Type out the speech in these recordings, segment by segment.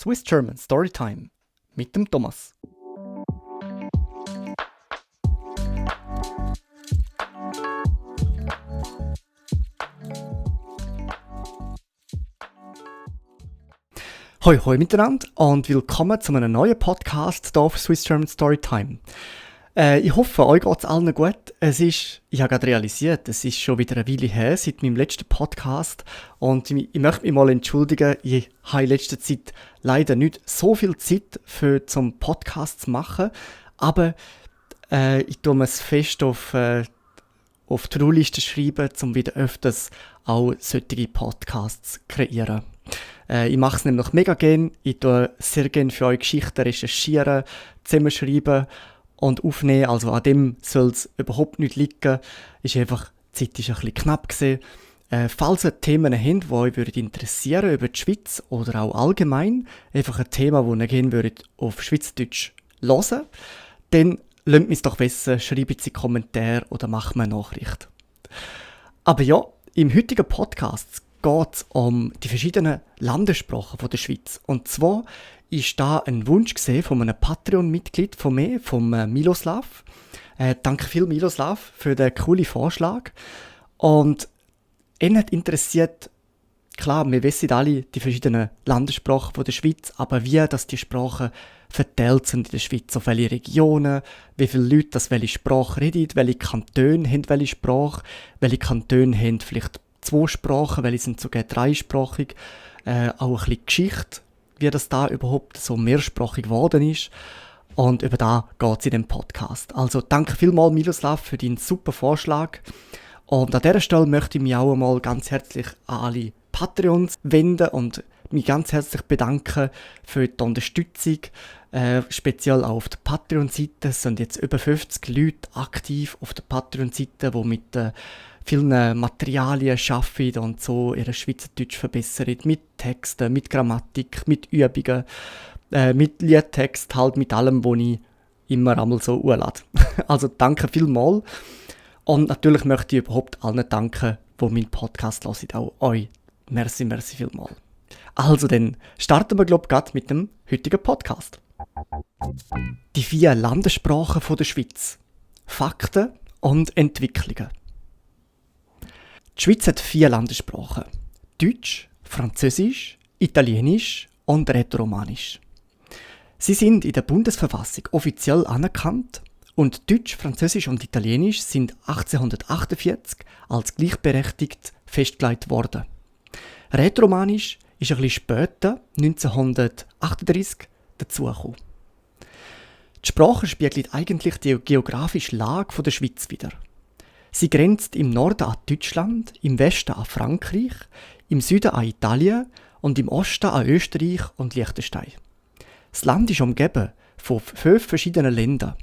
Swiss German Storytime mit dem Thomas. Hoi hoi miteinander und willkommen zu einem neuen Podcast hier auf Swiss German Storytime. Ich hoffe, euch geht es allen gut. Ich habe gerade realisiert, es ist schon wieder eine Weile her seit meinem letzten Podcast und ich möchte mich mal entschuldigen, ich habe in letzter Zeit leider nicht so viel Zeit zum Podcast zu machen, aber ich tue mir es fest auf die To-Do-Liste schreiben, um wieder öfters auch solche Podcasts zu kreieren. Ich mache es nämlich mega gerne, ich tue sehr gerne für euch Geschichten recherchieren, zusammenschreiben und aufnehmen, also an dem soll es überhaupt nicht liegen. Ist einfach, die Zeit war ein bisschen knapp gewesen. Falls ihr Themen habt, die euch interessieren über die Schweiz oder auch allgemein, einfach ein Thema, das ihr gerne würdet auf Schweizerdeutsch hören, dann lasst mich doch wissen, schreibt es in die Kommentare oder macht mir eine Nachricht. Aber ja, im heutigen Podcast geht es um die verschiedenen Landessprachen der Schweiz. Und zwar ist da ein Wunsch von einem Patreon-Mitglied von mir, vom Miloslav. Danke viel, Miloslav, für den coolen Vorschlag. Und ihn hat interessiert, klar, wir wissen alle die verschiedenen Landessprachen der Schweiz, aber wie dass die Sprachen verteilt sind in der Schweiz, auf welche Regionen, wie viele Leute das welche Sprache reden, welche Kantone haben welche Sprache, welche Kantone haben vielleicht 2 Sprachen, welche sind sogar 3-sprachig, auch ein bisschen Geschichte, wie das da überhaupt so mehrsprachig geworden ist. Und über da geht es in dem Podcast. Also danke vielmals, Miloslav, für deinen super Vorschlag. Und an dieser Stelle möchte ich mich auch einmal ganz herzlich an alle Patreons wenden und mich ganz herzlich bedanken für die Unterstützung. Speziell auch auf der Patreon-Seite. Es sind jetzt über 50 Leute aktiv auf der Patreon-Seite, die mit vielen Materialien arbeiten und so ihre Schweizerdeutsch verbessern. Mit Texten, mit Grammatik, mit Übungen, mit Liedtext, halt mit allem, was ich immer einmal so urlade. Also danke vielmals. Und natürlich möchte ich überhaupt allen danken, die meinen Podcast hören, auch euch. Merci vielmals. Also dann starten wir, glaube ich, gerade mit dem heutigen Podcast. Die 4 Landessprachen der Schweiz. Fakten und Entwicklungen. Die Schweiz hat 4 Landessprachen. Deutsch, Französisch, Italienisch und Rätoromanisch. Sie sind in der Bundesverfassung offiziell anerkannt und Deutsch, Französisch und Italienisch sind 1848 als gleichberechtigt festgelegt worden. Rätoromanisch ist ein bisschen später, 1938, dazugekommen. Die Sprache spiegelt eigentlich die geografische Lage der Schweiz wider. Sie grenzt im Norden an Deutschland, im Westen an Frankreich, im Süden an Italien und im Osten an Österreich und Liechtenstein. Das Land ist umgeben von 5 verschiedenen Ländern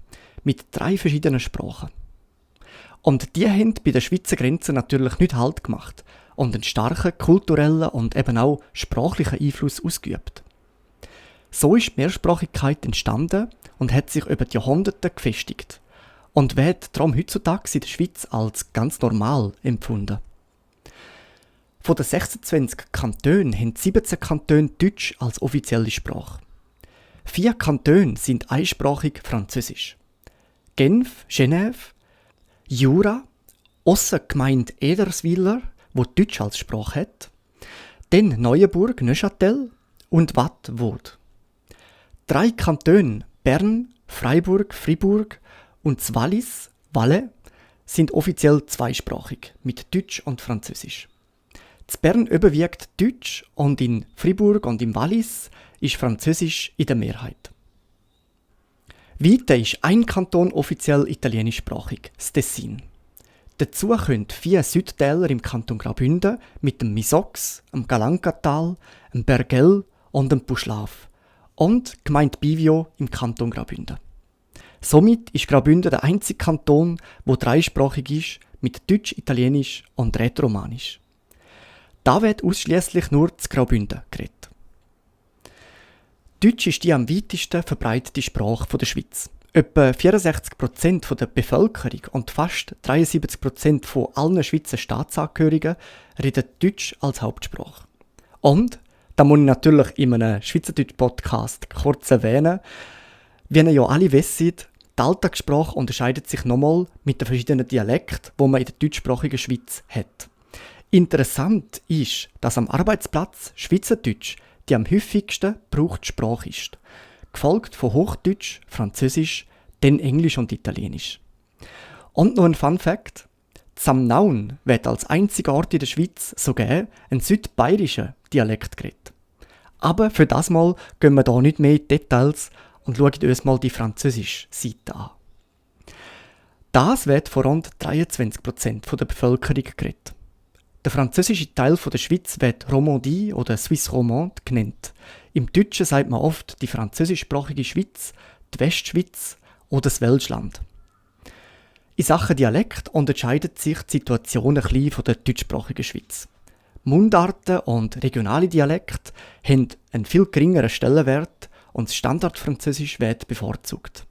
mit 3 verschiedenen Sprachen. Und die haben bei der Schweizer Grenze natürlich nicht Halt gemacht und einen starken kulturellen und eben auch sprachlichen Einfluss ausgeübt. So ist die Mehrsprachigkeit entstanden und hat sich über die Jahrhunderte gefestigt und wird darum heutzutage in der Schweiz als ganz normal empfunden. Von den 26 Kantonen haben 17 Kantone Deutsch als offizielle Sprache. 4 Kantone sind einsprachig Französisch. Genf, Genève, Jura, ausser Gemeinde Ederswiller, wo Deutsch als Sprache hat, dann Neuenburg, Neuchâtel und Waadt, Vaud. 3 Kantone, Bern, Freiburg, Fribourg und das Wallis, Valais, sind offiziell zweisprachig mit Deutsch und Französisch. In Bern überwiegt Deutsch und in Fribourg und im Wallis ist Französisch in der Mehrheit. Weiter ist ein Kanton offiziell italienischsprachig, das Tessin. Dazu können 4 Südtäler im Kanton Graubünden mit dem Misox, dem Galankatal, dem Bergell und dem Puschlav und die Gemeinde Bivio im Kanton Graubünden. Somit ist Graubünden der einzige Kanton, der dreisprachig ist, mit Deutsch, Italienisch und Rätoromanisch. Da wird ausschließlich nur zu Graubünden geredet. Deutsch ist die am weitesten verbreitete Sprache der Schweiz. Etwa 64% der Bevölkerung und fast 73% von allen Schweizer Staatsangehörigen reden Deutsch als Hauptsprache. Und Da muss ich natürlich in einem Schweizerdeutsch-Podcast kurz erwähnen. Wie ihr ja alle wisst, die Alltagssprache unterscheidet sich nochmal mit den verschiedenen Dialekten, die man in der deutschsprachigen Schweiz hat. Interessant ist, dass am Arbeitsplatz Schweizerdeutsch die am häufigsten gebrauchte Sprache ist, gefolgt von Hochdeutsch, Französisch, dann Englisch und Italienisch. Und noch ein Fun Fact: Zamnaun wird als einziger Ort in der Schweiz sogar einen südbayerischen Dialekt geredet. Aber für das Mal gehen wir hier nicht mehr in die Details und schauen uns mal die französische Seite an. Das wird von rund 23% der Bevölkerung geredet. Der französische Teil der Schweiz wird Romandie oder Suisse romande genannt. Im Deutschen sagt man oft die französischsprachige Schweiz, die Westschweiz oder das Welschland. In Sachen Dialekt unterscheidet sich die Situation ein bisschen von der deutschsprachigen Schweiz. Mundarten und regionale Dialekte haben einen viel geringeren Stellenwert und das Standardfranzösisch wird bevorzugt.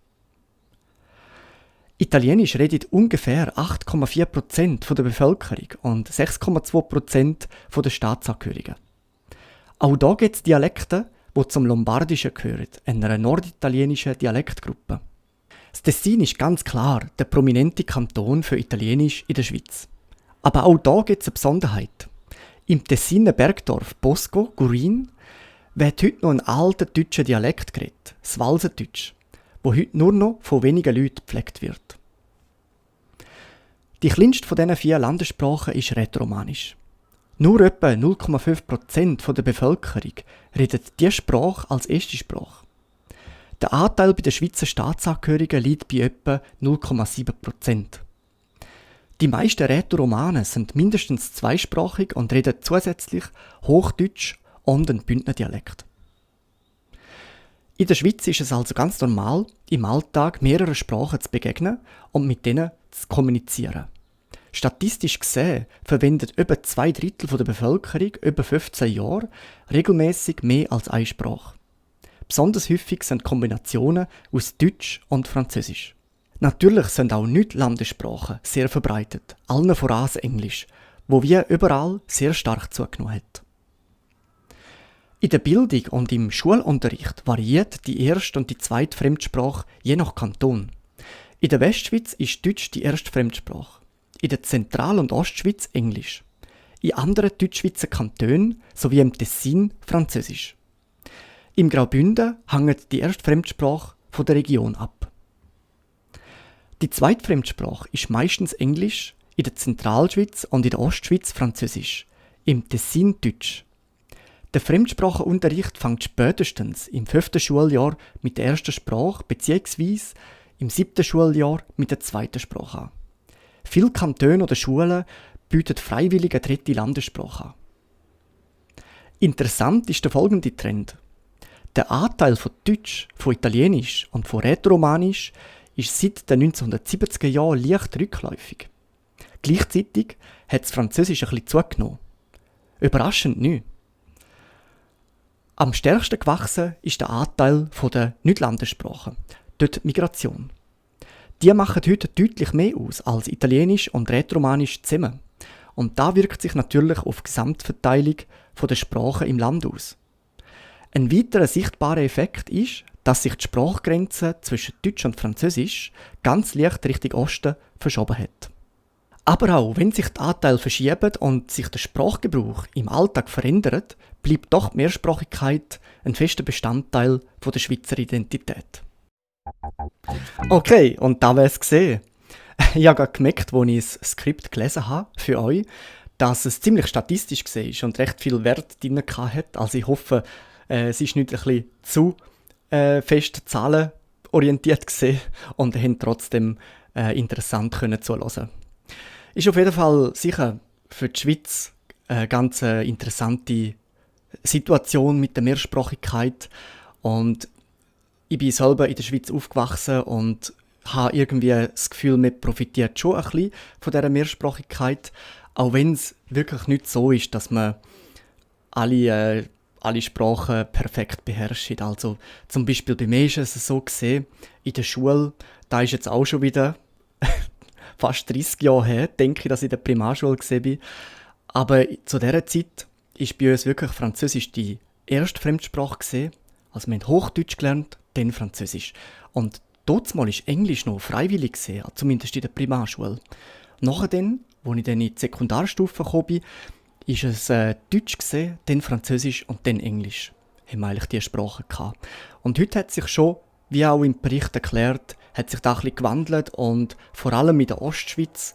Italienisch redet ungefähr 8,4% der Bevölkerung und 6,2% der Staatsangehörigen. Auch hier gibt es Dialekte, die zum Lombardischen gehören, einer norditalienischen Dialektgruppe. Das Tessin ist ganz klar der prominente Kanton für Italienisch in der Schweiz. Aber auch hier gibt es eine Besonderheit. Im Tessiner Bergdorf Bosco, Gurin, wird heute noch ein alter deutscher Dialekt geredet, das Walserdeutsch, wo heute nur noch von wenigen Leuten gepflegt wird. Die kleinste von diesen 4 Landessprachen ist Rätoromanisch. Nur etwa 0,5% der Bevölkerung redet diese Sprache als erste Sprache. Der Anteil bei den Schweizer Staatsangehörigen liegt bei etwa 0,7%. Die meisten Rätoromanen sind mindestens zweisprachig und reden zusätzlich Hochdeutsch und einen Bündnerdialekt. In der Schweiz ist es also ganz normal, im Alltag mehrere Sprachen zu begegnen und mit denen zu kommunizieren. Statistisch gesehen verwendet etwa 2/3 der Bevölkerung über 15 Jahre regelmäßig mehr als eine Sprache. Besonders häufig sind Kombinationen aus Deutsch und Französisch. Natürlich sind auch Nicht-Landessprachen sehr verbreitet, allen voran Englisch, wo wie überall sehr stark zugenommen hat. In der Bildung und im Schulunterricht variiert die erste und die zweite Fremdsprache je nach Kanton. In der Westschweiz ist Deutsch die erste Fremdsprache, in der Zentral- und Ostschweiz Englisch, in anderen Deutschschweizer Kantonen sowie im Tessin Französisch. Im Graubünden hängt die erste Fremdsprache von der Region ab. Die zweite Fremdsprache ist meistens Englisch, in der Zentralschweiz und in der Ostschweiz Französisch, im Tessin Deutsch. Der Fremdsprachenunterricht fängt spätestens im 5. Schuljahr mit der ersten Sprache bzw. im 7. Schuljahr mit der zweiten Sprache an. Viele Kantone oder Schulen bieten freiwillig eine dritte Landessprache an. Interessant ist der folgende Trend. Der Anteil von Deutsch, von Italienisch und von Rätoromanisch ist seit den 1970er Jahren leicht rückläufig. Gleichzeitig hat das Französisch ein bisschen zugenommen. Überraschend nicht. Am stärksten gewachsen ist der Anteil der Nicht-Landessprachen, dort die Migration. Die machen heute deutlich mehr aus als Italienisch und Rätoromanisch zusammen. Und da wirkt sich natürlich auf die Gesamtverteilung der Sprachen im Land aus. Ein weiterer sichtbarer Effekt ist, dass sich die Sprachgrenze zwischen Deutsch und Französisch ganz leicht Richtung Osten verschoben hat. Aber auch wenn sich die Anteile verschieben und sich der Sprachgebrauch im Alltag verändert, bleibt doch die Mehrsprachigkeit ein fester Bestandteil der Schweizer Identität. Okay, und da wäre es gesehen. Ich habe gerade gemerkt, als ich das Skript gelesen habe für euch, dass es ziemlich statistisch war und recht viel Wert drin hat. Also ich hoffe, es ist nicht ein bisschen zu fest zahlenorientiert gesehen und ihr habt trotzdem interessant zuhören. Ist auf jeden Fall sicher für die Schweiz eine ganz interessante Situation mit der Mehrsprachigkeit. Und ich bin selber in der Schweiz aufgewachsen und habe irgendwie das Gefühl, man profitiert schon ein bisschen von dieser Mehrsprachigkeit. Auch wenn es wirklich nicht so ist, dass man alle Sprachen perfekt beherrscht. Also zum Beispiel bei mir ist es so gesehen, in der Schule, da ist jetzt auch schon wieder fast 30 Jahre her, denke ich, dass ich in der Primarschule war. Aber zu dieser Zeit ist bei uns wirklich Französisch die erste Fremdsprache gesehen. Also wir haben Hochdeutsch gelernt, dann Französisch. Und dort war Englisch noch freiwillig gesehen, zumindest in der Primarschule. Nachher dann, als ich dann in die Sekundarstufe gekommen bin, ist es Deutsch gesehen, dann Französisch und dann Englisch. Haben wir eigentlich diese Sprachen gehabt. Und heute hat sich schon, wie auch im Bericht erklärt, hat sich da ein bisschen gewandelt und vor allem in der Ostschweiz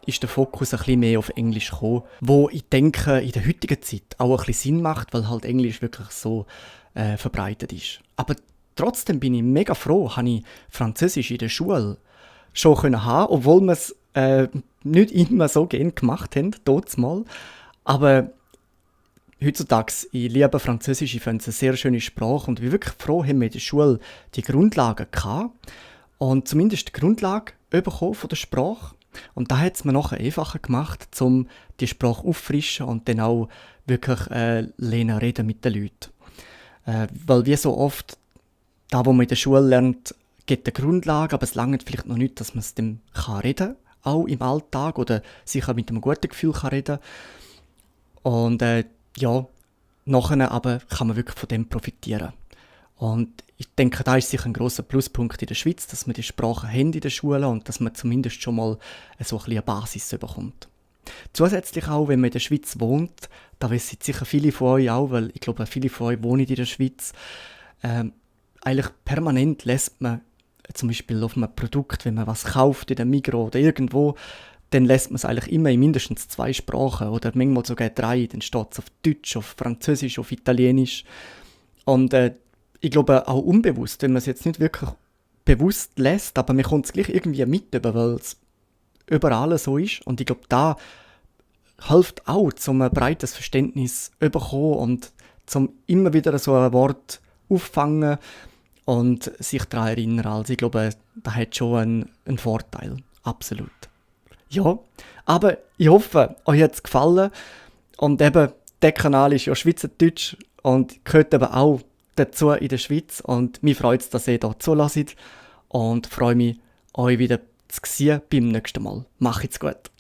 ist der Fokus ein bisschen mehr auf Englisch gekommen, wo ich denke, in der heutigen Zeit auch ein bisschen Sinn macht, weil halt Englisch wirklich so verbreitet ist. Aber trotzdem bin ich mega froh, habe ich Französisch in der Schule schon haben können, obwohl wir es nicht immer so gerne gemacht haben, dort mal. Aber heutzutage, ich liebe Französisch, ich finde es eine sehr schöne Sprache und ich bin wirklich froh, haben wir in der Schule die Grundlagen gehabt und zumindest die Grundlage bekommen von der Sprache. Und da hat es mir nachher einfacher gemacht, um die Sprache auffrischen und dann auch wirklich lernen, reden mit den Leuten. Weil wie so oft, da wo man in der Schule lernt, gibt eine Grundlage, aber es langt vielleicht noch nicht, dass man es dann reden kann, auch im Alltag oder sicher mit einem guten Gefühl kann reden. Und nachher aber kann man wirklich von dem profitieren. Und ich denke, da ist sicher ein grosser Pluspunkt in der Schweiz, dass wir die Sprache haben in der Schule und dass man zumindest schon mal so ein bisschen eine Basis bekommt. Zusätzlich auch, wenn man in der Schweiz wohnt, da wissen sicher viele von euch auch, weil ich glaube, viele von euch wohnen in der Schweiz, eigentlich permanent lässt man zum Beispiel auf einem Produkt, wenn man was kauft in der Migros oder irgendwo, dann lässt man es eigentlich immer in mindestens 2 Sprachen oder manchmal sogar 3. Dann steht es auf Deutsch, auf Französisch, auf Italienisch. Und ich glaube auch unbewusst, wenn man es jetzt nicht wirklich bewusst lässt, aber man kommt es gleich irgendwie mit, weil es überall so ist. Und ich glaube, da hilft auch, um ein breites Verständnis zu bekommen und zum immer wieder so ein Wort auffangen und sich daran erinnern. Also ich glaube, das hat schon einen Vorteil. Absolut. Ja, aber ich hoffe, euch hat es gefallen. Und eben, der Kanal ist ja Schweizerdeutsch und gehört eben auch dazu in der Schweiz. Und mich freut es, dass ihr hier zulässt und freue mich, euch wieder zu sehen beim nächsten Mal. Macht's gut!